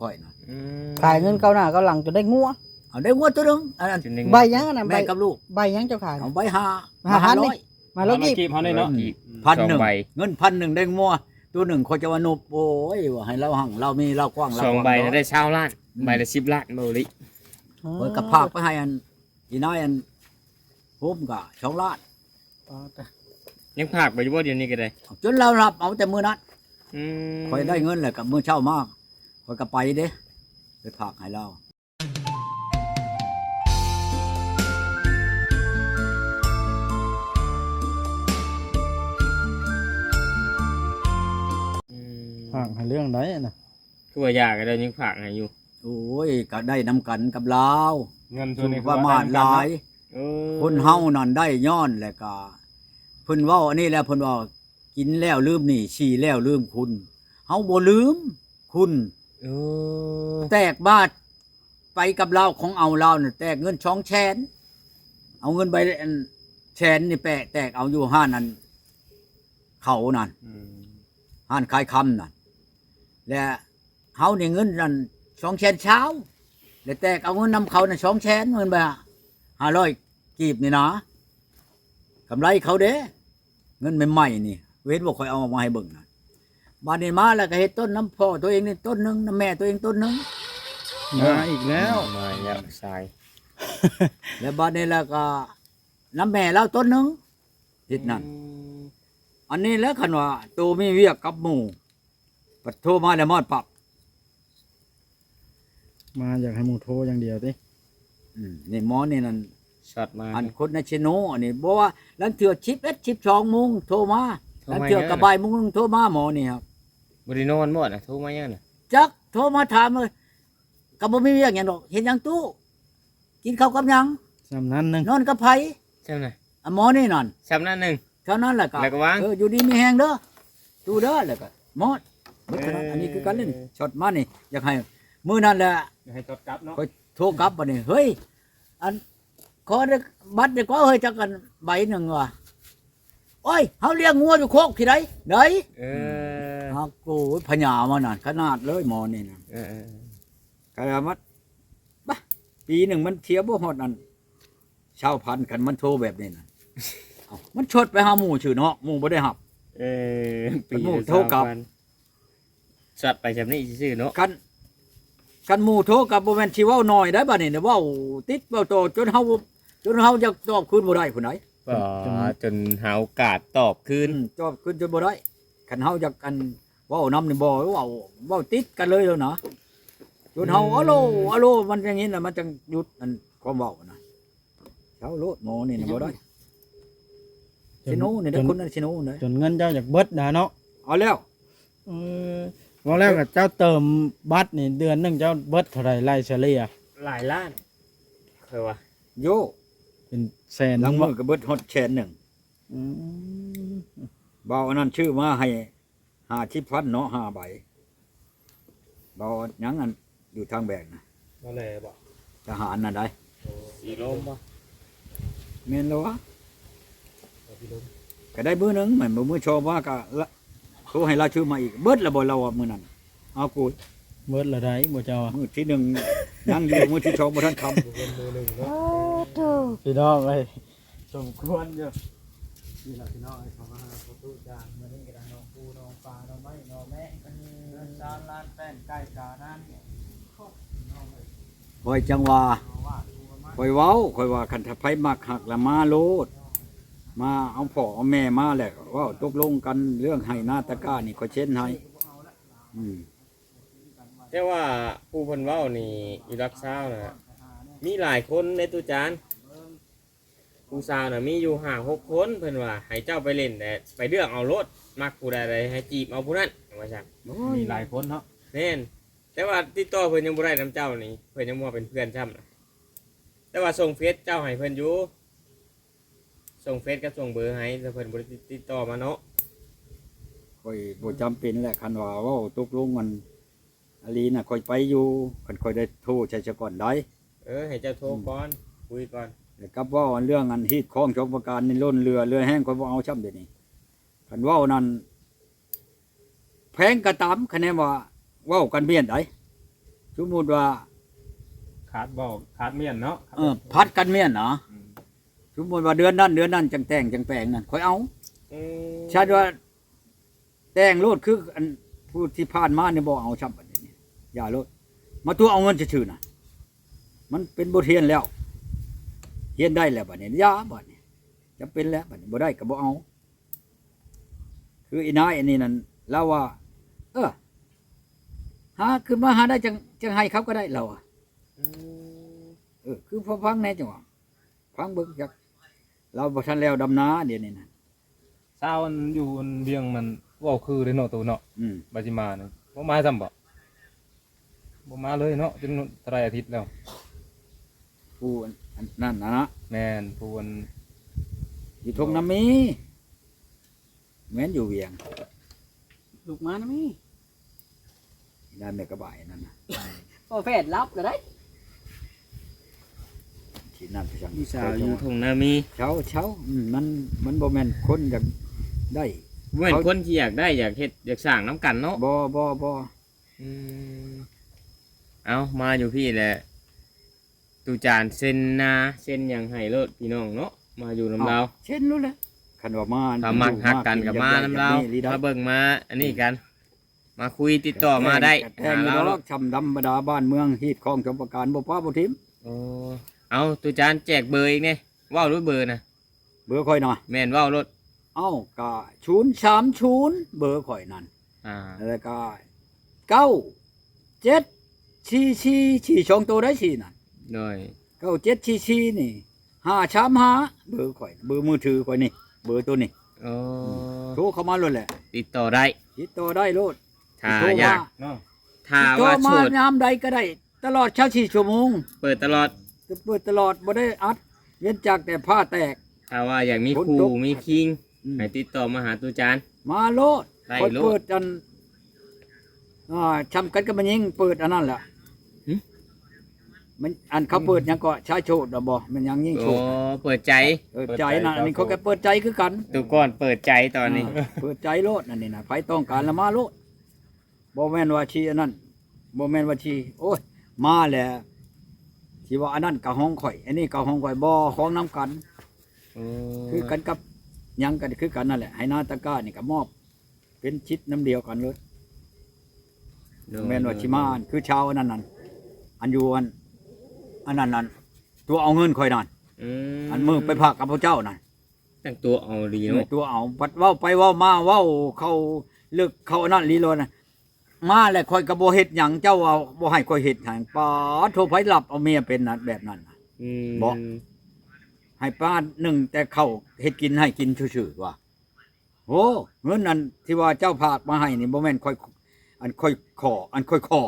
ຂ້ອຍນະ ອືມ ຂາຍເງິນເກົ່າໜ້າເກົ່າຫຼັງຈົນໄດ້ງົວ ເອົາໄດ້ງົວໂຕໜຶ່ງ ອັນ ອັນ ຈົນໄດ້ງົວ ໃບຫຍັງອັນນັ້ນ ແມ່ກັບລູກ ໃບຫຍັງເຈົ້າຂາຍ ເອົາໃບຫ້າ ໃບຫ້າພັນນີ້ ມາຮ້ອຍກີບ ມາຮ້ອຍກີບ ພັນໜຶ່ງເນາະ ອືມ ພັນໜຶ່ງ ສອງໃບ ເງິນພັນໜຶ່ງໄດ້ງົວໂຕໜຶ່ງ ຂ້ອຍຈະວ່ານົບ ໂອ້ຍ ວ່າໃຫ້ລາວຮັ່ງລາວມີລາວກວ້າງລາວກວ້າງ ສອງໃບນະ ໄດ້ຊາວລ້ານ ອືມ ໃບລະສິບລ້ານ ບໍ່ອີຫຼີ ເອີ ຂ້ອຍກໍຝາກໄປໃຫ້ອັນ ອີນາຍອັນ ໂຮມກໍສອງລ້ານ ປາດ ຍັງຝາກໄວ້ຢູ່ບໍ່ດຽວນີ້ກໍໄດ້ ຈົນລາວຮັບເອົາແຕ່ມື້ນັ້ນ ອືມ ຂ້ອຍໄດ້ເງິນແລ້ວກໍມື້ເຊົ້າມາ ຂ້ອຍກໍໄປເດ້ ໄປຝາກໃຫ້ລາວ ອືມ ຝາກໃຫ້ເລື່ອງໃດນະ ຄືວ່າຢາກະໄດ້ຍັງຝາກໃຫ້ຢູ່ ໂອ້ຍ ກໍໄດ້ນຳກັນກັບລາວ ເງິນສ່ວນນີ້ ປະມາດຫຼາຍ ເອີ ຄົນເຮົານັ້ນໄດ້ຍ້ອນແລ້ວກະ ເພິ່ນເວົ້າອັນນີ້ແລ້ວ ເພິ່ນວ່າ ກິນແລ້ວລືມໜີ້ ສີແລ້ວລືມຄຸນ ເຮົາບໍ່ລືມຄຸນ ເອີ ແຕກບາດໄປກັບລາວ ຂອງເອົາລາວນະ ແຕກເງິນສອງແສນ ເອົາເງິນໃບອັນແສນນີ້ແປະແຕກເອົາຢູ່ຮ້ານອັນເຂົານັ້ນ ອືມ ຮ້ານຂາຍຄຳນັ້ນ ແລະ ເຮົານີ້ເງິນນັ້ນສອງແສນຊາວ ແລະແຕກເອົາເງິນນຳເຂົານັ້ນສອງແສນ ເງິນໃບຫ້າຮ້ອຍກີບນີ້ນະ ກຳໄລເຂົາເດ້ ເງິນໃໝ່ໆນີ້ ເຫັນບໍ່ ຂ້ອຍເອົາອອກມາໃຫ້ເບິ່ງນະ ບາດນີ້ມາແລ້ວກໍເຮັດຕົ້ນນຳພໍ່ຕົວເອງນີ້ຕົ້ນໜຶ່ງ ນຳແມ່ຕົວເອງຕົ້ນໜຶ່ງ ມາອີກແລ້ວ ມາແລ້ວຊາຍ ແລ້ວບາດນີ້ແລ້ວກໍນຳແມ່ລາວຕົ້ນໜຶ່ງ ເຮັດນັ້ນ ອືມ ອັນນີ້ແຫຼະ ຄັນວ່າໂຕມີວຽກກັບໝູ່ ບັດໂທມາແລ້ວມອດປັບ ມາຢາກໃຫ້ໝູ່ໂທຢ່າງດຽວຕິ ອືມ ນີ້ໝໍນີ້ນັ້ນ ຊັອດມາ ອັນຄົນໃນເຊໂນ ອັນນີ້ບໍ່ວ່າລາງເທື່ອສິບເອັດ ສິບສອງໂມງໂທມາ ໂທມາ ລາງເທື່ອກໍບ່າຍໂມງໂທມາໝໍນີ້ ບໍ່ໄດ້ນອນບໍ່ນະ ໂທມາຫຍັງນະ ຈັກ ໂທມາຖາມ ກໍບໍ່ມີວຽກຫຍັງດອກ ເຮັດຫຍັງຕູ້ ກິນເຂົ້າກັບຫຍັງ ສ່ຳນັ້ນໜຶ່ງ ນອນກັບໃຜ ສ່ຳນັ້ນ ອາ ໝໍນີ້ນັ້ນ ສ່ຳນັ້ນໜຶ່ງ ເທົ່ານັ້ນແຫຼະກໍ ແລ້ວກໍວາງ ເອີ ຢູ່ດີມີແຮງເດີ ຕູ້ເດີ ແລ້ວກໍໝົດ ໝົດເທົ່ານັ້ນ ເອີ ອັນນີ້ຄືກັນເລີຍນີ້ ຊັອດມານີ້ ຢາກໃຫ້ມື້ນັ້ນແຫຼະ ຢາກໃຫ້ຊັອດກັບເນາະ ຂ້ອຍໂທກັບບັດນີ້ ເຮີ້ຍ ອັນ ຂໍບັດດີກວ່າເຮີ້ຍ ຈັກອັນໃບໜຶ່ງວ່າ ໂອ້ຍ ເຮົາລ້ຽງງົວຢູ່ໂຄກພີ້ໃດ ໃດ ເອີ ອືມ ຫາກໂກຍພະຍາມານັ້ນ ຂະໜາດເລີຍໝໍນີ້ນະ ເອີ ເອີ ກະວ່າມັນ ບະ ປີໜຶ່ງມັນເສຍບໍ່ຮອດອັນຊາວພັນ ຄັນມັນໂທແບບນີ້ນະ ເອົ້າ ມັນຊັອດໄປຫາໝູ່ຊື່ເນາະ ໝູ່ບໍ່ໄດ້ຮັບ ເອີ ປີໜຶ່ງ ໝູ່ໂທກັບ ຊາວພັນ ຊັອດໄປຊ່ຳນີ້ຊື່ໆເນາະ ຄັນ ຄັນໝູ່ໂທກໍບໍ່ແມ່ນຊິເວົ້າໜ້ອຍໄດ໋ ບາດນີ້ເວົ້າຕິດເວົ້າຕໍ່ ຈົນເຮົາ ຈົນເຮົາຢາກຕອບຄືນບໍ່ໄດ້ພຸ້ນໃດ໋ ອໍ ຈົນ ຈົນຫາໂອກາດຕອບຄືນ ອືມ ຕອບຄືນຈົນບໍ່ໄດ້ ຄັນເຮົາຢາກອັນເວົ້ານຳນີ້ບໍ່ ເວົ້າ ເວົ້າຕິດກັນເລີຍແລ້ວນະ ຈົນເຮົາ ອືມ ອາໂລ ອາໂລ ມັນຈັ່ງນີ້ນະ ມັນຈັ່ງຢຸດອັນຄວາມເວົ້ານະ ເຊົາໂລດໝໍນີ້ນະ ບໍ່ໄດ້ ເຊໂນນີ້ນະ ຄົນນັ້ນເຊໂນນະ ຈົນເງິນເຈົ້າຢາກເບິດນະເນາະ ເອົາແລ້ວ ເອີ ເວົ້າແລ້ວກໍເຈົ້າເຕີມບັດນີ້ ເດືອນໜຶ່ງເຈົ້າເບິດເທົ່າໃດ ໄລ່ສະເລ່ຍ ຫຼາຍລ້ານ ຂ້ອຍວ່າ ໂຢ ເປັນແສນ ລາງມື້ກໍເບິດຮອດແສນໜຶ່ງ ອືມ ເບົາອັນນັ້ນຊື້ມາໃຫ້ຫ້າສິບພັນເນາະ ຫ້າໃບ ເບົາຫຍັງອັນຢູ່ທາງແບກນະ ບໍ່ແລບໍ່ ທະຫານນະໄດ໋ ໂອ້ ສີລົມບໍ່ ແມ່ນແລ້ວວະ ເອົາສີລົມ ກໍໄດ້ມື້ໜຶ່ງ ແມ່ນບໍ່ ມື້ສອງມາກໍລະ ໂທໃຫ້ລາວຊື້ມາອີກ ເບິດແລ້ວບໍ່ລາວວ່າມື້ນັ້ນ ເອົາກູ ເບິດແລ້ວໄດ໋ ບໍ່ເຈົ້າວ່າ ມື້ທີໜຶ່ງຍັງຢູ່ ມື້ທີສອງບໍ່ທັນຄ່ຳ ເປັນມື້ໜຶ່ງເນາະ ໂອ້ໂຕ ພີ່ນ້ອງເອີຍ ສົມຄວນຢູ່ ນີ້ລະພີ່ນ້ອງເອີຍ ເຂົ້າມາຫາພໍ່ຕູ້ຈານ ມື້ນີ້ກໍໄດ້ນ້ອງປູນ້ອງປາ ໜໍ່ໄມ້ໜໍ່ແມະ ເຮືອນຊານລານແປ້ນ ໄກ່ການານ ຂ້ອຍຈັ່ງວ່າ ຂ້ອຍເວົ້າ ຂ້ອຍວ່າ ຄັນຖ້າໃຜມັກຮັກລະມາໂລດ ມາເອົາພໍ່ເອົາແມ່ມາແລ້ວ ເວົ້າຕົກລົງກັນເລື່ອງໄຮ່ນາຕະກ້ານີ້ ຂ້ອຍເຊັນໃຫ້ ອືມ ແຕ່ວ່າຜູ້ເພິ່ນເວົ້ານີ້ ຢູ່ຫຼັກຊາວນະ ມີຫຼາຍຄົນເດ້ຕູ້ຈານ ຜູ້ສາວນະມີຢູ່ຫ້າຫົກຄົນ ເພິ່ນວ່າໃຫ້ເຈົ້າໄປຫຼິ້ນແຫຼະ ໄປເລືອກເອົາໂລດ ມັກຜູ້ໃດໃດໃຫ້ຈີບເອົາຜູ້ນັ້ນ ວ່າຊັ້ນ ໂອ້ຍ ມີຫຼາຍຄົນເນາະ ແມ່ນ ແຕ່ວ່າຕິດຕໍ່ເພິ່ນຍັງບໍ່ໄດ້ນຳເຈົ້ານີ້ ເພິ່ນຍັງບໍ່ເປັນເພື່ອນຊ້ຳນະ ແຕ່ວ່າສົ່ງເຟສເຈົ້າໃຫ້ເພິ່ນຢູ່ ສົ່ງເຟສກັບສົ່ງເບີໃຫ້ ແຕ່ເພິ່ນບໍ່ໄດ້ຕິດ ຕິດຕໍ່ມາເນາະ ຂ້ອຍບໍ່ຈຳເປັນແຫຼະ ຄັນວ່າເວົ້າຕົກລົງ ອັນ ອາລີນະ ຂ້ອຍໄປຢູ່ ຄັນຂ້ອຍໄດ້ໂທໃສ່ສາກ່ອນໄດ໋ ເອີ ໃຫ້ເຈົ້າໂທ ອືມ ກ່ອນ ຄຸຍກ່ອນ ແລ້ວກັບເວົ້າອັນເລື່ອງອັນຮີດຄອງສອງປະການນີ້ ລົ້ນເຫຼືອເຫຼືອແຮງ ຂ້ອຍບໍ່ເອົາຊ້ຳດຽວນີ້ ຄັນເວົ້ານັ້ນ ແພງກໍຕາມ ຄະແນນວ່າເວົ້າກັນແມ່ນໃດ ສົມມຸດວ່າ ຂາດເວົ້າຂາດມ້ຽນເນາະ ເອີ ຜັດກັນມ້ຽນນະ. ອືມ ສົມມຸດວ່າເດືອນນັ້ນເດືອນນັ້ນຈັ່ງແຕ່ງຈັ່ງແປງນັ້ນ ຂ້ອຍເອົາ. ເອີ ຊາດວ່າແຕ່ງໂລດ ຄືອັນຜູ້ທີ່ຜ່ານມານີ້ບໍ່ເອົາຊ້ຳ ບັດນີ້ຢ່າໂລດ ມາຕົວະເອົາເງິນຊື່ໆນະ. ມັນເປັນບົດຮຽນແລ້ວ ຮຽນໄດ້ແລ້ວ ບັດນີ້ຢ່າ ບັດນີ້ຈຳເປັນແລ້ວ ບັດນີ້ບໍ່ໄດ້ກໍບໍ່ເອົາ. ຄືອີນາຍອັນນີ້ນັ້ນ ລາວວ່າ ເອີ ຫາຂຶ້ນມາຫາໄດ້ຈັ່ງ ຈັ່ງໃຫ້ເຂົາກໍໄດ້ ລາວວ່າ. ອືມ ເອີ ຄືພໍຟັງແດ່ ຈັ່ງວ່າ ຟັງເບິ່ງຈັກ ລາວບໍ່ທັນແລ້ວດຳນາດຽວນີ້ນະ. ຊາວອັນຢູ່ອັນວຽງມັນເວົ້າຄືເດ້ເນາະ ໂຕເນາະ. ອືມ ບາຊິມານີ້ບໍ່ມາຊ້ຳບໍ? ບໍ່ມາເລີຍເນາະ ຈົນເທົ່າໃດອາທິດແລ້ວ. ຜູ້ອັນນັ້ນນະເນາະ. ແມ່ນ ຜູ້ອັນຢູ່ທົ່ງນາມີ. ແມ່ນຢູ່ວຽງ ລູກມານຳມີ ນັ້ນແມ່ກະບາຍນັ້ນນະ. ພໍແພດລັບລະໄດ໋ ທີ່ນັ້ນໄປຊັ້ນ ຜູ້ສາວຢູ່ທົ່ງນາມີ. ເຊົາ ເຊົາ ອືມ ມັນ ມັນບໍ່ແມ່ນຄົນຢາກໄດ້ ບໍ່ແມ່ນ ເຂົາ ຄົນທີ່ຢາກໄດ້ ຢາກເຮັດ ຢາກສ້າງນຳກັນເນາະ. ບໍ່ ບໍ່ ບໍ່. ອືມ ເອົາ ມາຢູ່ພີ້ແຫຼະ ຕູຈານເຊັນນາເຊັນຫຍັງໃຫ້ໂລດພີ່ນ້ອງເນາະ ມາຢູ່ນຳລາວ. ເອົ້າ ເຊັນໂລດແຫຼະ ຄັນວ່າມາ ຖ້າມັກຮັກກັນກໍມານຳລາວ ມາເບິ່ງມາອັນນີ້ກັນ ມາຄຸຍຕິດຕໍ່ມາໄດ້ ແຕ່ງ ຫາລາວໂລດ. ຊ່ຳດຳບັນດາບ້ານເມືອງ ຮີດຄອງຊົມປະການ ບໍ່ປະບໍ່ຖິ້ມ. ໂອ້ ເອົາ ຕູຈານແຈກເບີອີກແດ່ ເວົ້າໂລດເບີນະ. ເບີຂ້ອຍນະ? ແມ່ນ ເວົ້າໂລດ. ເອົ້າ ກະ ສູນສາມສູນ ເບີຂ້ອຍນັ້ນ. ອ່າ ແລ້ວກະ ເກົ້າເຈັດສີ່ສີ່ ສີ່ສອງໂຕໄດ໋ ສີ່ນັ້ນ. ໂດຍ ເກົ້າເຈັດສີ່ສີ່ນີ້ ຫ້າສາມຫ້າ ເບີຂ້ອຍ ເບີມືຖືຂ້ອຍນີ້ ເບີໂຕນີ້. ໂອ້ ອືມ ໂທເຂົ້າມາໂລດແຫຼະ ຕິດຕໍ່ໄດ້ ຕິດຕໍ່ໄດ້ໂລດ. ຖ້າຢາກ ໂທມາເນາະ ຖ້າວ່າໂສດ ໂທມາຍາມໃດກໍໄດ້ ຕະຫຼອດຊາວສີ່ຊົ່ວໂມງ ເປີດຕະຫຼອດ ຈະເປີດຕະຫຼອດ ບໍ່ໄດ້ອັດ ເວັ້ນຈາກແຕ່ຟ້າແຕກ. ຖ້າວ່າຢາກມີຄູ່ມີຄີງ ອືມ ໃຫ້ຕິດຕໍ່ມາຫາຕູຈານ ມາໂລດ ໄດ້ໂລດ. ເປີດອັນ ອ່າ ຊ່ຳກັນກັບແມ່ຍິງ ເປີດອັນນັ້ນແຫຼະ. ຫຶ? ມັນ ອັນເຂົາເປີດຫຍັງເກາະ ຊາຍໂສດບໍ ແມ່ນຫຍັງຍິງໂສດ. ໂອ້ ເປີດໃຈ ເປີດໃຈນະ. ເປີດໃຈ ອັນນີ້ເຂົາກໍເປີດໃຈຄືກັນ ຕູກ່ອນເປີດໃຈຕອນນີ້. ອ່າ ເປີດໃຈໂລດ ອັນນີ້ນະ ໃຜຕ້ອງການລະມາໂລດ. ບໍ່ແມ່ນວ່າຊິອັນນັ້ນ ບໍ່ແມ່ນວ່າຊິ ໂອ້ຍ ມາແລ້ວ ຊິວ່າອັນນັ້ນກໍຂອງຂ້ອຍ ອັນນີ້ກໍຂອງຂ້ອຍ ບໍ່ ຂອງນຳກັນ. ໂອ້ ຄືກັນກັບຫຍັງກໍຄືກັນນັ້ນແຫຼະ ໄຮ່ນາຕາກ້ານີ້ກໍມອບເປັນສິດນຳດຽວກັນເລີຍ. ໂດຍ ແມ່ນວ່າຊິມາ ໂດຍ ຄືຊາວອັນນັ້ນນັ້ນ ອັນຢູ່ອັນ ອັນນັ້ນນັ້ນ ຕົວະເອົາເງິນຂ້ອຍນັ້ນ. ອືມ ອັນມື້ໄປພາກກັບພວກເຈົ້ານັ້ນ ຈັ່ງຕົວະເອົາອີ່ຫຼີເນາະ. ຕົວະເອົາ ບັດເວົ້າໄປເວົ້າມາ ເວົ້າເຂົ້າເລິກເຂົ້າອັນນັ້ນອີ່ຫຼີໂລດນະ. ມາແລ້ວຂ້ອຍກໍບໍ່ເຮັດຫຍັງ ເຈົ້າວ່າບໍ່ໃຫ້ຂ້ອຍເຮັດຫຍັງ. ປາດໂທ ໃຜລັບເອົາເມຍເປັນນະ ແບບນັ້ນນະ. ອືມ ບໍ່ ໃຫ້ປາດໜຶ່ງແຕ່ເຂົ້າເຮັດກິນໃຫ້ກິນຊື່ໆວ່າ. ໂອ້ ເງິນນັ້ນທີ່ວ່າເຈົ້າພາກມາໃຫ້ນີ້ ບໍ່ແມ່ນຂ້ອຍ ອັນຂ້ອຍຂໍ ອັນຂ້ອຍຂໍ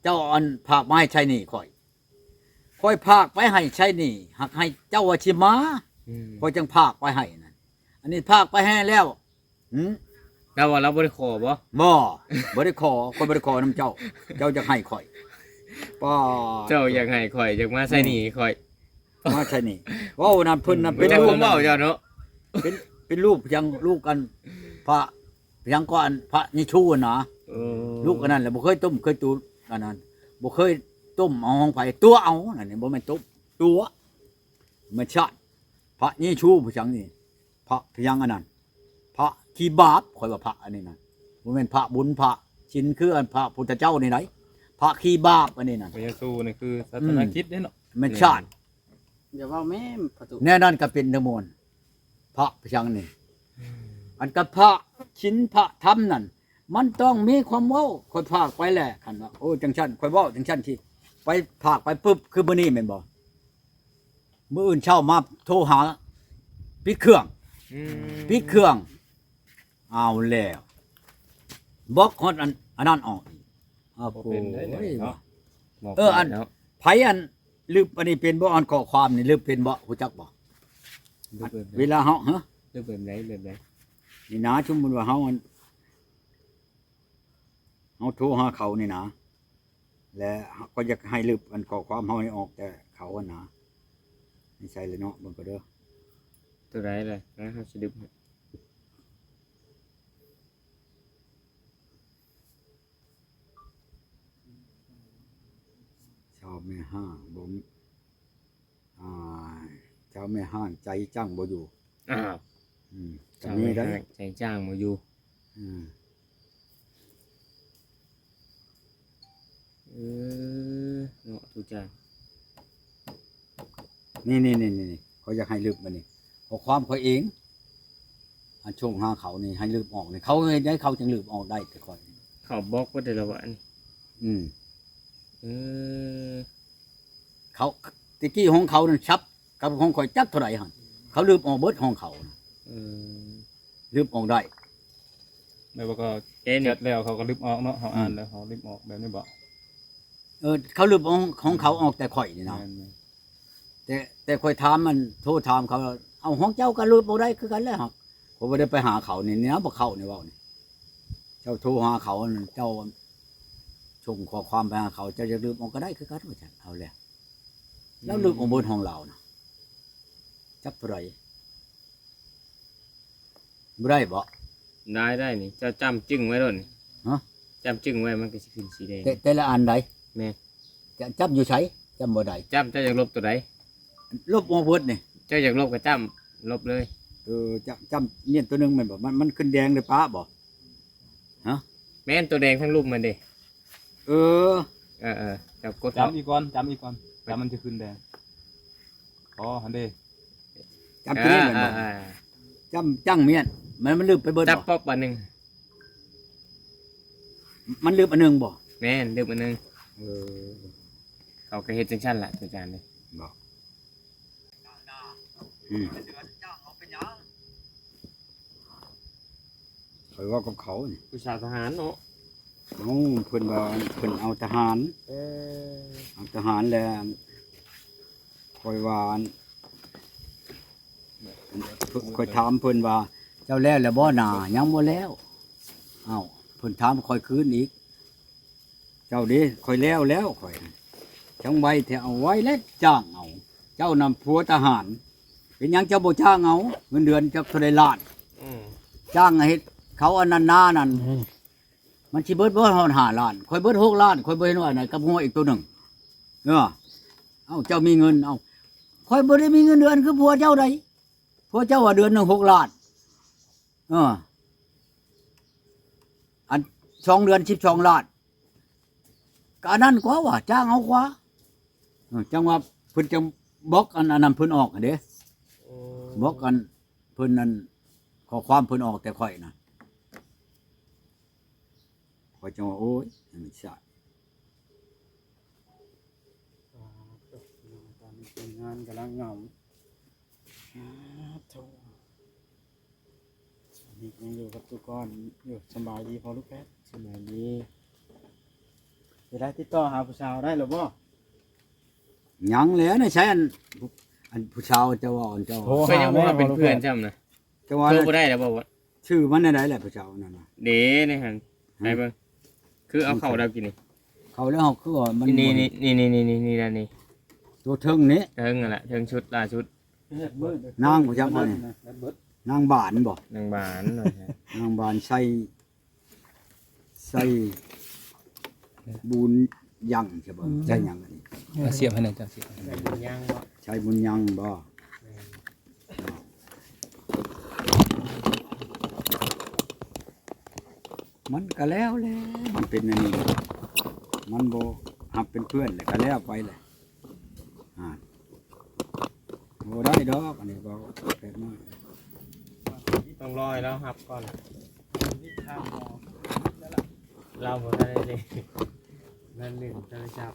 ເຈົ້າອັນພາກມາໃຫ້ໃຊ້ໜີ້ຂ້ອຍ. ຂ້ອຍພາກໄປໃຫ້ໃຊ້ໜີ້ ຫາກໃຫ້ເຈົ້າວ່າຊິມາ ອືມ ຂ້ອຍຈັ່ງພາກໄປໃຫ້ນັ້ນ. ອັນນີ້ພາກໄປໃຫ້ແລ້ວ. ຫຶ? ລາວວ່າລາວບໍ່ໄດ້ຂໍບໍ? ບໍ່ ບໍ່ໄດ້ຂໍ ຂ້ອຍບໍ່ໄດ້ຂໍນຳເຈົ້າ ເຈົ້າຢາກໃຫ້ຂ້ອຍ. ປ້າ ເຈົ້າຢາກໃຫ້ຂ້ອຍ ຢາກມາໃຊ້ໜີ້ຂ້ອຍ ມາໃຊ້ໜີ້. ເວົ້ານຳເພິ່ນນະ ເປັນລູກ ເຈົ້າເນາະ ເປັນ ເປັນລູກຫຍັງ ລູກອັນພະ ຫຍັງກໍອັນພະເຢຊູຫັ້ນນະ. ເອີ ລູກອັນນັ້ນແຫຼະ ບໍ່ເຄີຍຕົ້ມເຄີຍຕູ ອັນນັ້ນ ບໍ່ເຄີຍຕົ້ມເອົາຂອງໃຜ ຕົວະເອົາ. ອັນນີ້ບໍ່ແມ່ນຕົ້ມ ຕົວະ ແມ່ນຊາດ ພະເຢຊູຜູ້ຫຍັງນີ້ ພະ ພະຫຍັງອັນນັ້ນ ພະຂີ້ບາບ. ຂ້ອຍວ່າພະອັນນີ້ນະ ບໍ່ແມ່ນພະບຸນພະສິນຄືອັນພະພຸດທະເຈົ້ານີ້ໃດ ພະຂີ້ບາບອັນນີ້ນະ. ພະເຢຊູນີ້ຄືສາສະໜາຄຣິດເດ້ເນາະ ແມ່ນຊາດ. ຢ່າເວົ້າແມ່ນ ພະຕຸ ແນວນັ້ນກໍເປັນທັງມວນ ພະພະຫຍັງນີ້. ອືມ ອັນກັບພະສິນພະທຳນັ້ນ ມັນຕ້ອງມີຄວາມເວົ້າ. ຂ້ອຍພາກໄປແຫຼະ ຄັນວ່າ ໂອ້ ຈັ່ງຊັ້ນ ຂ້ອຍເວົ້າຈັ່ງຊັ້ນ ຊິໄປພາກໄປປຶບ ຄືມື້ນີ້ແມ່ນບໍ່? ມື້ອື່ນເຊົ້າມາໂທຫາ ປິດເຄື່ອງ. ອືມ ປິດເຄື່ອງ ເອົາແລ້ວ ບລັອກຮອດອັນ ອັນນັ້ນອອກອີກ. ເອົາ ບໍ່ເປັນໄດ້ ໂອ້ຍ ເນາະ ເອີ ອັນ ເນາະ ໃຜອັນລຶບອັນນີ້ເປັນບໍ່? ອັນຂໍ້ຄວາມນີ້ລຶບເປັນບໍ່? ຮູ້ຈັກບໍ່? ລຶບແບບໃດ? ເວລາເຮົາ ຮະ? ລຶບແບບໃດ? ແບບໃດ? ນີ້ນະ ສົມມຸດວ່າເຮົາອັນ ເຮົາໂທຫາເຂົານີ້ນະ ແລະ ເຮົາກໍຢາກໃຫ້ລຶບອັນຂໍ້ຄວາມເຮົານີ້ອອກແຕ່ເຂົາຫັ້ນນະ. ນີ້ໃສ່ເລີຍເນາະ ເບິ່ງກໍເດີ. ຕົວໃດລະ? ເຮົາຊິດຶບໃຫ້. ເຈົ້າແມ່ຮ້າງບໍ່ ອ່າ ເຈົ້າແມ່ຮ້າງໃຈຈັ້ງບໍ່ຢູ່. ອ້າວ ອືມ ກໍມີໄດ້ ເຈົ້າແມ່ຮ້າງໃຈຈັ້ງບໍ່ຢູ່. ອືມ ເອີ ເນາະ ທຸກຢ່າງ. ນີ້ໆໆໆ ຂ້ອຍຢາກໃຫ້ລຶບອັນນີ້ ຂໍ້ຄວາມຂ້ອຍເອງ ອັນສົ່ງຫາເຂົານີ້ໃຫ້ລຶບອອກນີ້ ເຂົາເຮັດໃດເຂົາຈຶ່ງລຶບອອກໄດ້ແຕ່ຂ້ອຍ. ເຂົາບລັອກໄວ້ແຕ່ລະວະນີ້. ອືມ ເອີ ເຂົາ ແຕ່ກີ້ຂອງເຂົານັ້ນຊັບ ກັບຂອງຂ້ອຍຈັກເທົ່າໃດຫັ້ນ ເຂົາລຶບອອກເບິດຂອງເຂົານະ. ເອີ ລຶບອອກໄດ້ ແບບວ່າກໍເຫັນແຊັດແລ້ວເຂົາກໍລຶບອອກເນາະ ເຮົາ ອືມ ອ່ານແລ້ວເຂົາລຶບອອກແບບນີ້ບໍ? ເອີ ເຂົາລຶບອອກຂອງເຂົາອອກແຕ່ຂ້ອຍນີ້ນະ. ແມ່ນໆ ແຕ່ ແຕ່ຂ້ອຍຖາມ ອັນ ໂທຖາມເຂົາ ເອົາ ຂອງເຈົ້າກໍລຶບບໍ່ໄດ້ຄືກັນແຫຼະ ເຮົາ ຂ້ອຍບໍ່ໄດ້ໄປຫາເຂົານີ້ ນີ້ນະ ບໍ່ເຂົ້ານີ້ເວົ້ານີ້ ເຈົ້າໂທຫາເຂົາ ອັນ ເຈົ້າສົ່ງຂໍ້ຄວາມໄປຫາເຂົາ ເຈົ້າຢາກລຶບອອກກໍໄດ້ຄືກັນວ່າຊັ້ນ. ເອົາແຫຼະ ລາວລຶບອອກເບິດຂອງລາວນະ ຈັກເທົ່າໃດ. ບໍ່ໄດ້ບໍ? ໄດ້ ໄດ້ນີ້ ເຈົ້າຈ້ຳຈຶ້ງໄວ້ໂລດນີ້. ຮະ? ຈ້ຳຈຶ້ງໄວ້ມັນກໍຊິຂຶ້ນສີແດງ. ແຕ່ ແຕ່ລະອັນໃດ? ແມ່ນ. ຈະຈ້ຳຢູ່ໃສ? ຈ້ຳບ່ອນໃດ? ຈ້ຳ ເຈົ້າຢາກລົບໂຕໃດ? ລົບອອກເບິດນີ້. ເຈົ້າຢາກລົບກໍຈ້ຳລົບເລີຍ. ເອີ ຈ້ຳ ຈ້ຳມ້ຽນໂຕໜຶ່ງແມ່ນບໍ່? ມັນ ມັນຂຶ້ນແດງແລ້ວປະບໍ່? ຮະ? ແມ່ນ ໂຕແດງທັງລຸ່ມມັນເດ້. ເອີ ເອີໆ ເຈົ້າກົດ ຈ້ຳອີກກ່ອນ ຈ້ຳອີກກ່ອນ ຈ້ຳມັນຈະຂຶ້ນແດງ. ອໍ ຫັ້ນເດ້ ຈ້ຳ ເອີ ຕົວນີ້ແມ່ນບໍ່? ເອີໆ ຈ້ຳຈ້ຳມ້ຽນ ມັນ ມັນລຶບໄປເບິດ ຈັບ ບໍ່? ປັອບອັນໜຶ່ງ ມັນລຶບອັນໜຶ່ງບໍ່? ແມ່ນ ລຶບອັນໜຶ່ງ. ເອີ ເຂົາກໍເຮັດຈັ່ງຊັ້ນລະ ອາຈານເດ້. ບໍ່ ອືມ ຂ້ອຍເວົ້າກັບເຂົານີ້ ຜູ້ສາວທະຫານເນາະ. ເອົ້າ ເພິ່ນວ່າເພິ່ນເອົາທະຫານ. ເອີ ເອົາທະຫານແລ້ວ ຂ້ອຍວ່າ ຂ້ອຍຖາມເພິ່ນວ່າ ເຈົ້າແລ້ວແລ້ວບໍ່ນາ? ຍັງບໍ່ແລ້ວ. ເອົ້າ ເພິ່ນຖາມຂ້ອຍຄືນອີກ ເຈົ້າເດ້ ຂ້ອຍແລ້ວແລ້ວ ຂ້ອຍຈັ່ງໄວແທ້ ເອົາໄວແລ້ວຈ້າງເອົາ. ເຈົ້ານຳຜົວທະຫານ ເປັນຫຍັງເຈົ້າບໍ່ຈ້າງເອົາ? ເງິນເດືອນຈັກເທົ່າໃດລ້ານ? ອືມ ຈ້າງເຮັດເຂົາອັນນັ້ນນານັ້ນ ອືມ ມັນຊິເບິດບໍ່ຮອດຫ້າລ້ານ? ຂ້ອຍເບິດຫົກລ້ານ ຂ້ອຍບໍ່ເຫັນວ່າອັນໃດ ກັບງົວອີກໂຕໜຶ່ງ. ເອີ ເອົ້າ ເຈົ້າມີເງິນ ເອົ້າ ຂ້ອຍບໍ່ໄດ້ມີເງິນເດືອນຄືຜົວເຈົ້າໃດ. ຜົວເຈົ້າວ່າເດືອນໜຶ່ງຫົກລ້ານ ເອີ ອັນສອງເດືອນສິບສອງລ້ານ ກໍອັນນັ້ນກວ່າວ່າ ຈ້າງເອົາກວ່າ. ເອີ ຈັ່ງວ່າເພິ່ນຈັ່ງບລັອກອັນ ອັນນັ້ນເພິ່ນອອກຫັ້ນເດ້. ໂອ້ ບລັອກອັນເພິ່ນ ອັນຂໍ້ຄວາມເພິ່ນອອກແຕ່ຂ້ອຍນະ. ຂ້ອຍຈັ່ງວ່າ ໂອ້ຍ ມັນສະ ອ່າ ຕອນນີ້ທີມງານກຳລັງເຫງົາ. ອ່າ ໂທ້ ນີ້ຍັງຢູ່ກັບຕຸກອນຢູ່. ສະບາຍດີພໍ່ລູກແພດ? ສະບາຍດີ. ຈະໄດ້ຕິດຕໍ່ຫາຜູ້ສາວໄດ້ແລ້ວບໍ່? ຍັງແຫຼະ ໃນໃສອັນ ອັນຜູ້ສາວເຈົ້າວ່າ ອັນເຈົ້າ ໂທຫາ ກໍຍັງບໍ່ເປັນເພື່ອນຊ້ຳນະ. ແຕ່ວ່າ ໂທບໍ່ໄດ້ແລ້ວບໍ່? ຊື່ມັນແນວໃດແຫຼະຜູ້ສາວນັ້ນນະ? ເດ້ ໃນຫັ້ນ ໃຫ້ເບິ່ງ ຄືເອົາເຂົ້າແລ້ວກິນນີ້ ເຂົ້າແລ້ວ ເຮົາຄືວ່າມັນ ນີ້ ນີ້ ນີ້ ໂຕເທິງນີ້ ເທິງຫັ້ນແຫຼະ ເທິງຊຸດລ່າສຸດ. ນາງບໍ່ຈັກບໍ່ນີ້ ນາງບານບໍ່? ນາງບານ ນາງບານໃສ່ ໃສ່ບຸນຍັງ ໃຊ່ບໍ່? ອືມ ໃສ່ຫຍັງອັນນີ້? ເອົາສຽບໃຫ້ໜ່ອຍ ເຈົ້າສຽບໃຫ້ໜ່ອຍ. ໃສ່ບຸນຍັງບໍ່? ໃສ່ບຸນຍັງບໍ່? ແມ່ນ. ມັນກໍແລ້ວແຫຼະ ມັນເປັນອັນນີ້ ມັນບໍ່ຮັບເປັນເພື່ອນແລ້ວກໍແລ້ວໄປແຫຼະ. ອ່າ ບໍ່ໄດ້ດອກ ອັນນີ້ເວົ້າແປກນ້ອຍ ຕ້ອງລອໃຫ້ລາວຮັບກ່ອນ. ລາວບໍ່ທັນໄດ້ເລີຍ ນັ້ນເລ່ນໂທລະສັບ.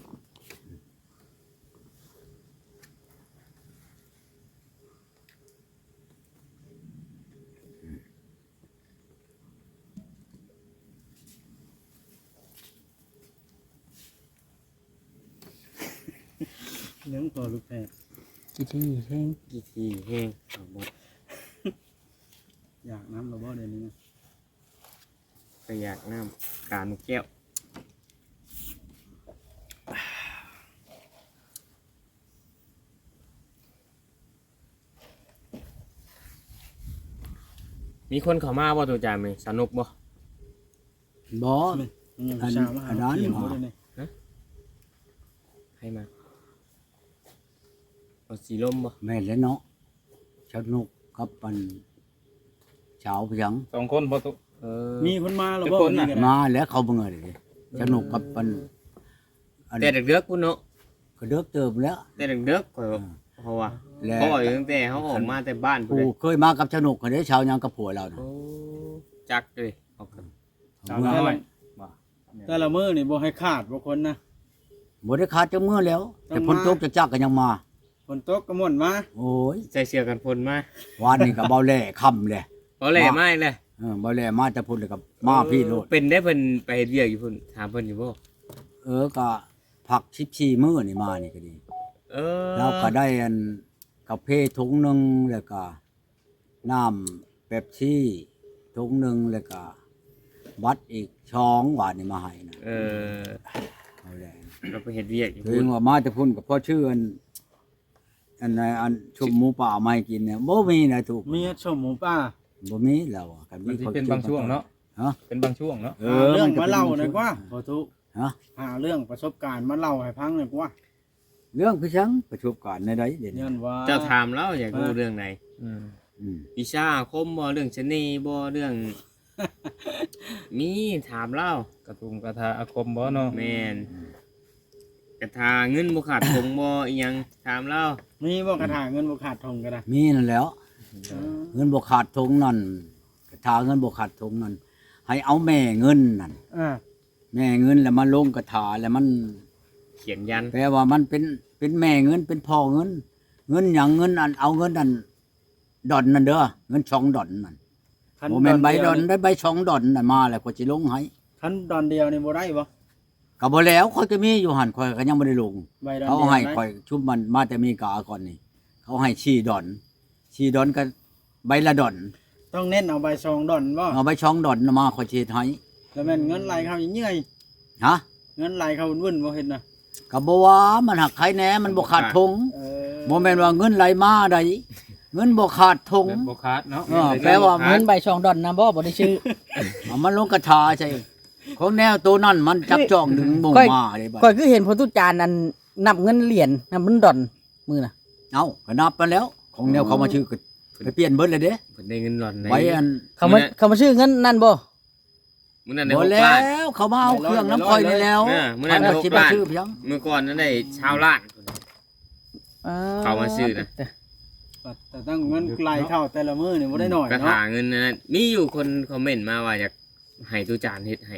ຍັງພໍລູກແພດ ກິນທີ່ແຮງ ກິນທີ່ແຮງ ເອົາໝົດ. ຢາກນ້ຳລະບໍ່ດຽວນີ້ນະ? ຂ້ອຍຢາກນ້ຳການແກ້ວ. ມີຄົນເຂົ້າມາບໍ່ ໂຕຈານ ມື້ນີ້ ສະໜຸກບໍ່? ບໍ່ ອັນ ອັນນັ້ນ ຮະ? ຫາ ໃຜມາ? ເອົາສີລົມບໍ່? ແມ່ນແລ້ວເນາະ ຊາວນົກກັບອັນ ສາວພຽງ ສອງຄົນບໍ່ຕຸ? ເອີ ມີຄົນມາແລ້ວບໍ່? ຈັກຄົນນະ? ມາແລ້ວ ເຂົາເບິ່ງເອົາເດ້ ຊາວນົກກັບອັນ ອັນ ແຕ່ເດິກໆພຸ້ນເນາະ ກໍເດິກເຕີບແລ້ວ ແຕ່ເດິກໆ ຂ້ອຍ ເອີ ເພາະວ່າ ແລ້ວ ເພາະວ່າຕັ້ງແຕ່ເຮົາອອກມາແຕ່ບ້ານພຸ້ນເດ້ ຜູ້ເຄີຍມາກັບຊາວນົກຫັ້ນເດ້ ຊາວຫຍັງກັບຜົວລາວນະ ໂອ້ ຈັກເດ້ ອອກກັນ ສາວນ້ອຍ ແຕ່ລະມື້ນີ້ບໍ່ໃຫ້ຂາດບໍ່ຄົນນະ? ບໍ່ໄດ້ຂາດຈັກມື້ແລ້ວ ແຕ່ຝົນຕົກຈັກໆກໍຍັງມາ ຝົນຕົກກໍມ່ວນມາ ໂອ້ຍ ໃສ່ເສື້ອກັນຝົນມາ ວານນີ້ກໍເບົາແຫຼ່ຄ່ຳແຫຼະ ເບົາແຫຼ່ມາອີກແລ້ວ ເອີ ເບົາແຫຼ່ມາແຕ່ພຸ້ນແລ້ວກໍມາພີ້ໂລດ ເອີ ເປັນໄດ້ເພິ່ນໄປເຮັດວຽກຢູ່ພຸ້ນ ຖາມເພິ່ນຢູ່ບໍ່? ເອີ ກໍພັກສິບສີ່ມື້ນີ້ມານີ້ກໍດີ ເອີ ລາວກໍໄດ້ອັນກາເຟຖົງໜຶ່ງ ແລ້ວກໍ ນ້ຳເປັບຊີຖົງໜຶ່ງ ແລ້ວກະບັດອີກສອງ ບາດນີ້ມາໃຫ້ນະ ເອີ ເອົາແຫຼະ ລາວໄປເຮັດວຽກຢູ່ ເຖິງວ່າມາແຕ່ພຸ້ນກໍພໍຊື້ອັນ ອັນ ອັນ ອັນ ສົ້ມໝູປ່າມາໃຫ້ກິນນີ້ ບໍ່ມີນະທຸກ ມີສົ້ມໝູປ່າ ບໍ່ມີແລ້ວ ຄັນມີ ມັນຊິເປັນບາງຊ່ວງເນາະ ຮະ ເປັນບາງຊ່ວງເນາະ ເອີ ຫາເລື່ອງມາເລົ່າໜ່ອຍກວ່າ ບໍ່ທຸກ ຮະ ຫາເລື່ອງປະສົບການມາເລົ່າໃຫ້ຟັງໜ່ອຍກວ່າ ເລື່ອງຄືຫຍັງ? ປະສົບການແນວໃດດຽວນີ້? ຍ້ອນວ່າ ເຈົ້າຖາມລາວຢາກຮູ້ເລື່ອງໃດ? ອືມ ອືມ ວິຊາອາຄົມບໍ່? ເລື່ອງສະເໜ່ບໍ່? ເລື່ອງ ມີ ຖາມລາວ ກະທຸງກະຖາອາຄົມບໍ່ເນາະ? ແມ່ນ ອືມ ກະຖາເງິນບໍ່ຂາດຖົງບໍ່? ອີ່ຫຍັງ? ຖາມລາວ ມີບໍ່ກະຖາເງິນບໍ່ຂາດຖົງກໍໄດ້? ມີນັ້ນແຫຼ້ວ ເອີ ເງິນບໍ່ຂາດຖົງນັ້ນ ກະຖາເງິນບໍ່ຂາດຖົງນັ້ນ ໃຫ້ເອົາແມ່ເງິນນັ້ນ ເອີ ແມ່ເງິນ ແລ້ວມາລົງກະຖາ ແລ້ວມັນຂຽນຢັນ ແປວ່າມັນເປັນ ເປັນແມ່ເງິນ ເປັນພໍ່ເງິນ ເງິນຫຍັງ? ເງິນອັນ ເອົາເງິນອັນດອນນັ້ນເດີ ເງິນສອງດອນນັ້ນ ບໍ່ແມ່ນໃບດອນໄດ໋ ໃບສອງດອນນັ້ນມາແລ້ວຂ້ອຍຊິລົງໃຫ້ ຄັນດອນດຽວນີ້ບໍ່ໄດ້ບໍ່? ກໍບໍ່ແລ້ວ ຂ້ອຍກໍມີຢູ່ຫັ້ນ ຂ້ອຍກໍຍັງບໍ່ໄດ້ລົງ ເຂົາໃຫ້ຂ້ອຍຊຸມມັນມາແຕ່ອາເມລິກາກ່ອນນີ້ ເຂົາໃຫ້ສີ່ດອນ ສີ່ດອນກໍໃບລະດອນ ຕ້ອງເນັ້ນເອົາໃບສອງດອນບໍ່? ເອົາໃບສອງດອນນະມາ ຂ້ອຍຊິເຮັດໃຫ້ ແລ້ວແມ່ນເງິນໄຫຼເຂົ້າເຫື່ອຍ ຮະ ເງິນໄຫຼເຂົ້າວຸ້ນໆບໍ່ເຮັດນະ ກໍບໍ່ວ່າ ມັນຫັກໄຄແດ່ ມັນບໍ່ຂາດຖົງ ເອີ ບໍ່ແມ່ນວ່າເງິນໄຫຼມາໃດ ເງິນບໍ່ຂາດຖົງ ແບບບໍ່ຂາດເນາະ ເອີ ແປວ່າເງິນໃບສອງດອນນະບໍ່ ບໍ່ໄດ້ຊື້ ເອົາມັນລົງກະຖາໃສ່ ຂອງແນວໂຕນັ້ນມັນຈັບຈ້ອງດຶງໝູ່ມາເດ້ ຂ້ອຍຄືເຫັນພໍ່ຕູ້ຈານອັນນັບເງິນຫຼຽນ ນັບເງິນດອນ ມື້ນະ ເອົ້າ ກໍນັບມາແລ້ວ ຂອງແນວເຂົາມາຊື້ກໍໄປປ່ຽນເບິດແລ້ວເດ້ ເພິ່ນໄດ້ເງິນຫຼອນໃນ ໃບອັນ ເຂົາມາ ມື້ນັ້ນ ເຂົາມາຊື້ເງິນນັ້ນບໍ່? ມື້ນັ້ນໄດ້ຫົກລ້ານ ບໍ່ແລ້ວ ເຂົາມາເອົາເຄື່ອງນຳຂ້ອຍນີ້ແລ້ວ ເອີ ມື້ນັ້ນໄດ້ຫົກລ້ານ ມື້ກ່ອນນັ້ນໄດ້ຊາວລ້ານ ເອີ ເຂົາມາຊື້ນະ ແຕ່ຕັ້ງເງິນໄລ່ເຂົ້າແຕ່ລະມື້ນີ້ບໍ່ໄດ້ໜ້ອຍເນາະ ກະຖາເງິນນັ້ນ ມີຢູ່ຄົນຄອມເມັນມາວ່າຢາກໃຫ້ຕູ້ຈານເຮັດໃຫ້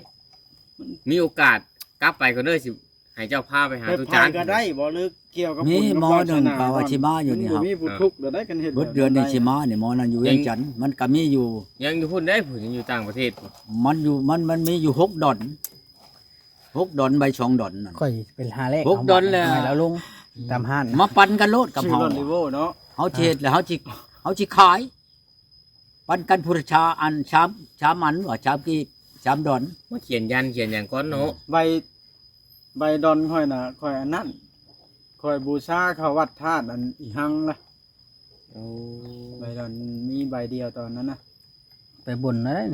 ມີໂອກາດກັບໄປກ່ອນເດີ ຊິ ໃຫ້ເຈົ້າພາໄປຫາຕູ້ຈານ ໄປກໍໄດ້ບໍ່ ຫຼືກ່ຽວກັບບຸນກັບວາສະໜາ ມີໝໍໜຶ່ງກໍວ່າຊິມາຢູ່ນີ້ ມັນບໍ່ມີຜູ້ທຸກດອກໄດ໋ ຄັນເຮັດ ເບິດເດືອນນີ້ຊິມານີ້ ໝໍນັ້ນຢູ່ວຽງຈັນ ມັນກໍມີຢູ່ ຍັງຢູ່ພຸ້ນໄດ໋ ຜູ້ຍັງຢູ່ຕ່າງປະເທດ ມັນຢູ່ ມັນ ມັນມີຢູ່ຫົກດອນ ຫົກດອນ ໃບສອງດອນນັ້ນ ຂ້ອຍໄປຫາແລກ ຫົກດອນແລ້ວ ເອົາໃຫ້ລາວລົງຕາມຮ້ານ ມາປັນກັນໂລດກັບເຮົາ ເຮົາຊິເຮັດແລ້ວ ເຮົາຊິ ເຮົາຊິຂາຍ ປັນກັນຜູ້ລະຊາ ອັນ ຊາມ ຊາມອັນ ວ່າຊາມກີບ ຊາມດອນ ມາຂຽນຢັນຂຽນຫຍັງກ່ອນເນາະ ໃບ ໃບດອນຂ້ອຍນະ ຂ້ອຍອັນນັ້ນ ຂ້ອຍບູຊາເຂົ້າວັດທາດອັນອີ່ຮັ່ງລະ ໂອ້ ໃບດອນມີໃບດຽວຕອນນັ້ນນະ ໄປບົນນັ້ນ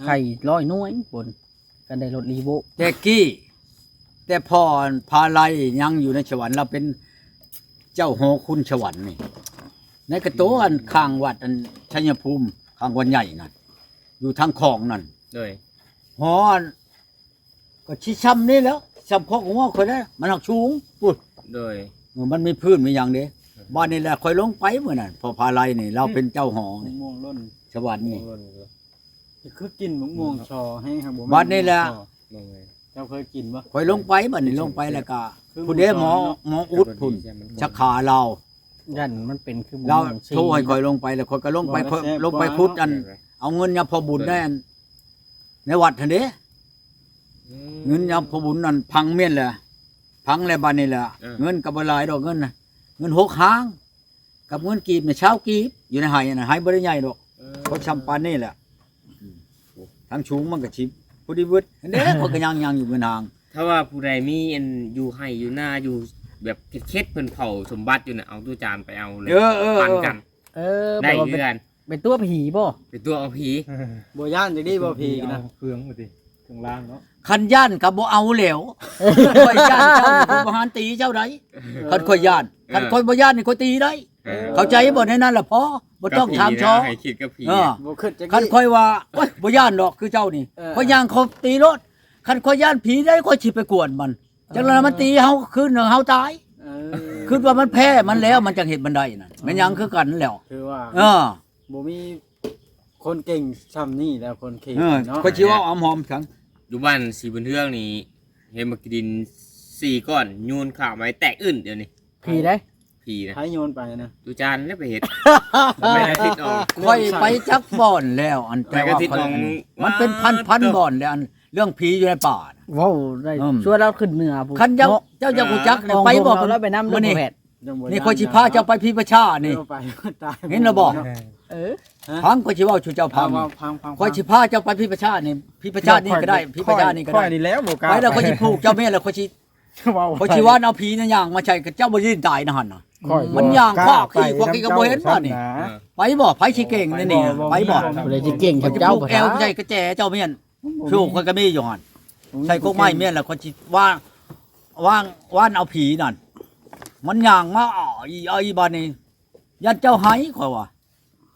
ໄຂ່ຮ້ອຍໜ່ວຍ ບົນ ກັນໄດ້ລົດລີໂວ ແຕ່ກີ້ ແຕ່ພໍ່ພາໄລຍັງຢູ່ໃນສະຫວັນ ລາວເປັນເຈົ້າຫໍຄຸນສະຫວັນນີ້ ໃນກະໂຕອັນຂ້າງວັດອັນໄຊຍະພູມ ຂ້າງວັດໃຫຍ່ນັ້ນ ຢູ່ທາງຂອງນັ້ນ ໂດຍ ຫໍອັນ ກໍຊິຊ່ຳນີ້ແຫຼ້ວ ຊ່ຳຄອກງົວຂ້ອຍແຫຼະ ມັນຫັກສູງພຸ້ນ ໂດຍ ເອີ ມັນມີພື້ນມີຫຍັງເດ້ ບາດນີ້ແຫຼະຂ້ອຍລົງໄປມື້ນັ້ນ ພໍ່ພາໄລນີ້ ລາວເປັນເຈົ້າຫໍນີ້ ສະຫວັນນີ້ ຄືກິນໝາກມ່ວງຊໍແຮງ ຫາກບໍ່ແມ່ນ ບາດນີ້ແຫຼະ ເຈົ້າເຄີຍກິນບໍ່? ຂ້ອຍລົງໄປ ບາດນີ້ລົງໄປແລ້ວກໍ ຜູ້ເດ້ໝໍ ໝໍອຸດພຸ້ນ ສາຂາລາວ ຢ້ານມັນເປັນຄື ລາວໂທໃຫ້ຂ້ອຍລົງໄປ ແລ້ວຂ້ອຍກໍລົງໄປ ລົງໄປຂຸດອັນ ເອົາເງິນຍາພໍ່ບຸນໃນອັນ ໃນວັດຫັ້ນເດ້ ເງິນຍາພໍ່ບຸນນັ້ນພັງແມ່ນແຫຼະ ພັງແລ້ວບາດນີ້ແຫຼະ ເງິນກໍບໍ່ຫຼາຍດອກ ເງິນ ເງິນຫົກຫ້າງ ກັບເງິນກີບນີ້ຊາວກີບ ຢູ່ໃນໄຮ່ຫັ້ນນະ ໄຮ່ບໍ່ໄດ້ໃຫຍ່ດອກ ເອີ ພໍຊ່ຳປານນີ້ແຫຼະ ທາງສູງມັນກໍຊິພໍດີເບິດ ຫັ້ນເດ້ ຂ້ອຍກໍຍ່າງໆຢູ່ເງິນຫ້າງ ຖ້າວ່າຜູ້ໃດມີອັນຢູ່ໄຮ່ຢູ່ນາ ຢູ່ແບບເຂດໆ ເພິ່ນເຜົາສົມບັດຢູ່ນະ ເອົາຕູ້ຈານໄປເອົາເລີຍ ເອີໆໆ ປັນກັນ ເອີ ໄດ້ຄືກັນ ໄປຕົວະຜີບໍ່? ໄປຕົວະເອົາຜີ ບໍ່ຢ້ານຈັກດີບໍ່ຜີນະ ເອົາເຄື່ອງວ່າຕິ ຂ້າງລ່າງເນາະ ຄັນຢ້ານກໍບໍ່ເອົາແລ້ວ. ຂ້ອຍຢ້ານເຈົ້າ ຂ້ອຍບໍ່ຫັນຕີເຈົ້າໃດ. ເອີ ຄັນຂ້ອຍຢ້ານ ເອີ ຄັນຂ້ອຍບໍ່ຢ້ານນີ້ຂ້ອຍຕີໄດ້. ເອີ ເຂົ້າໃຈບໍ່? ໃນນັ້ນລະພໍ ບໍ່ຕ້ອງຖາມຊອ ໃຫ້ຄິດກັບຜີ ເອີ ບໍ່ຄິດຈັກ ຄັນຂ້ອຍວ່າ ໂອ້ຍ ບໍ່ຢ້ານດອກຄືເຈົ້ານີ້ ເອີ ຂ້ອຍຍ່າງເຂົ້າຕີໂລດ. ຄັນຂ້ອຍຢ້ານຜີໃດ ຂ້ອຍຊິໄປກວນມັນ ເອີ ຈັ່ງນັ້ນມັນຕີເຮົາຄືນ ເຮົາຕາຍ. ເອີ ຄິດວ່າມັນແພ້ມັນແລ້ວ ມັນຈັ່ງເຮັດມັນໄດ້ນັ້ນ ເອີ ແມ່ນຫຍັງຄືກັນແລ້ວ ຖືວ່າ ເອີ ບໍ່ມີຄົນເກັ່ງຊ່ຳນີ້ແລ້ວ ຄົນເກັ່ງ ເອີ ເນາະ. ຂ້ອຍຊິເວົ້າອຳຫອມສັງ ຢູ່ບ້ານສີບຸນເຮືອງນີ້ ເຫັນໝາກຂີ້ດິນສີ່ກ້ອນ ໂຍນຂ້າມໄວ້ແຕກອຶ້ນ ດຽວນີ້ ຜີໃດ? ຜີນະ ໃຜໂຍນໄປນະ? ຕູຈານແລ້ວໄປເຮັດ ແມ່ນອາທິດອອກ. ຂ້ອຍໄປຈັກບ່ອນແລ້ວ ອັນ ແຕ່ວ່າຂ້ອຍ ມັນເປັນພັນໆບ່ອນແລ້ວ ອັນເລື່ອງຜີຢູ່ໃນປ່ານະ ເວົ້າໄດ້ ອືມ ຊວນລາວຂຶ້ນເໜືອພຸ້ນ. ຄັນເຈົ້າ ເນາະ ເຈົ້າຢາກຮູ້ຈັກນີ້ ໄປບໍ່? ລາວໄປນຳ ມື້ນີ້ ນີ້ຂ້ອຍຊິພາເຈົ້າໄປຜີປ່າຊ້ານີ້ ເອີ ໄປຕາຍ ເຫັນແລ້ວບໍ່? ເອີ ເອີ ຟັງ ຂ້ອຍຊິເວົ້າສູ່ເຈົ້າຟັງ ເອົາ ຟັງ ຟັງ ຂ້ອຍຊິພາເຈົ້າໄປຜີປ່າຊ້ານີ້ ຜີປ່າຊ້ານີ້ກໍໄດ້ ຜີປ່າຊ້ານີ້ກໍໄດ້ ຂ້ອຍນີ້ແຫຼະບໍ່ກ້າ ໄປແລ້ວຂ້ອຍຊິຜູກເຈົ້າແມ່ນ ແລ້ວຂ້ອຍຊິ ເວົ້າ ຂ້ອຍຊິວ່າເອົາຜີນະຍ່າງມາໃສ່ກັບເຈົ້າ ບໍ່ຢືນຕາຍນະຫັ້ນນະ ຂ້ອຍ ມັນຍ່າງຄວາກຂີ້ ຂ້ອຍກໍບໍ່ເຫັນວ່ານີ້ ເອີ ໄປບໍ່? ໃຜຊິເກັ່ງໃນນີ້ ໄປບໍ່? ຜູ້ໃດຊິເກັ່ງກັບເຈົ້າ ຂ້ອຍຊິຜູກແອວໃສ່ກະແຈເຈົ້າແມ່ນ ໂອ້ ໂຊກຂ້ອຍກໍມີຢູ່ຫັ້ນ ໂອ້ ໃສ່ກົກໄມ້ແມ່ນ ແລ້ວຂ້ອຍຊິວ່າ ວ່າງ ວ່ານເອົາຜີນັ້ນ ມັນຍ່າງມາ ອາ ອີ ອາ ອີ ບາດນີ້ ຢ້ານເຈົ້າໄຫ້ ຂ້ອຍວ່າ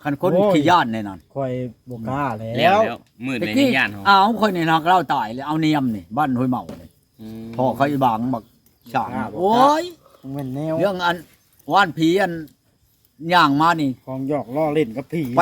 ຄັນຄົນ ໂອ້ຍ ຂີ້ຢ້ານແນວນັ້ນ ຂ້ອຍບໍ່ກ້າແລ້ວ ແລ້ວ ແລ້ວ ມື້ໃດ ຕະກີ້ ຍັງຢ້ານເຮົາ ອ້າວ ຂ້ອຍນີ້ຮັກລາວຕາຍແລ້ວ ເອົານຽມນີ້ ບ້ານຫ້ວຍເມົານີ້ ອືມ ພໍ່ເຂົາອີບາງບັກຊ້າງ ບໍ່ກ້າ ໂອ້ຍ ບໍ່ກ້າ ແມ່ນແນວ ເລື່ອງອັນ ວ່ານຜີອັນຍ່າງມານີ້ ຂອງຫຍອກລໍ້ຫຼິ້ນກັບຜີ ໄປ